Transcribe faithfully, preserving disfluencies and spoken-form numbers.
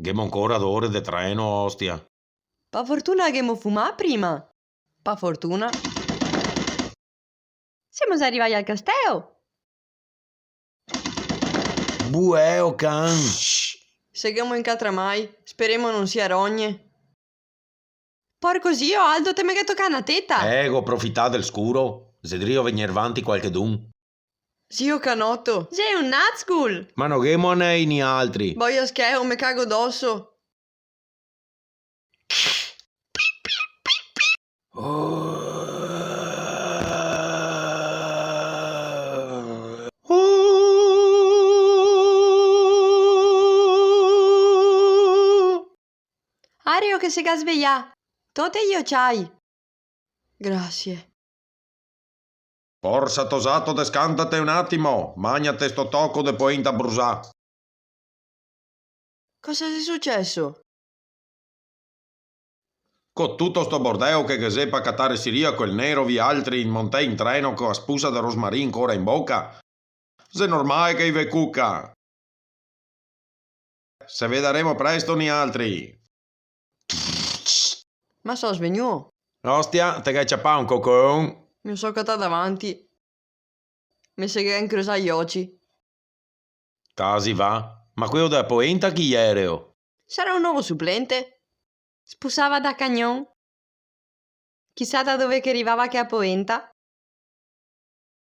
Ghemo ancora do ore de treno, ostia. Pa fortuna ghemo fumà prima. Pa fortuna. Semo za rivai al casteo. Bueo, can! Shh! Se ghemo incatramai, speremo no sia rogne. Porco zio, Aldo, te me ghe tocà na teta! Eh, go profità del scuro. Xe drio vegnir vanti qualchedun. Zio Canoto, xe un Nazgul! Ma no ghemo anei nialtri! Boia scheo, me cago doso! Areo che se ga svejà! Tote i ociai! Grasie. Porsa tosato, descantate un atimo, magnate sto toco de poenta brusà. Cosa xe suceso? Co tuto sto bordeo che ghe xe pa catare siria quel nero, vialtri montè in treno co a spusa de rosmarin ancora in boca, xe normale che i ve cuca. Se vedaremo presto nialtri. Ma so svegnuo. Ostia, te ghè ciapà un cocon? Me so catà davanti. Me se ghè incrosà i oci. Tasi va. Ma queo dea poenta chi jereo? Sarà un novo suplente? Spusava da cagnon. Chisà da dove che rivava chea poenta.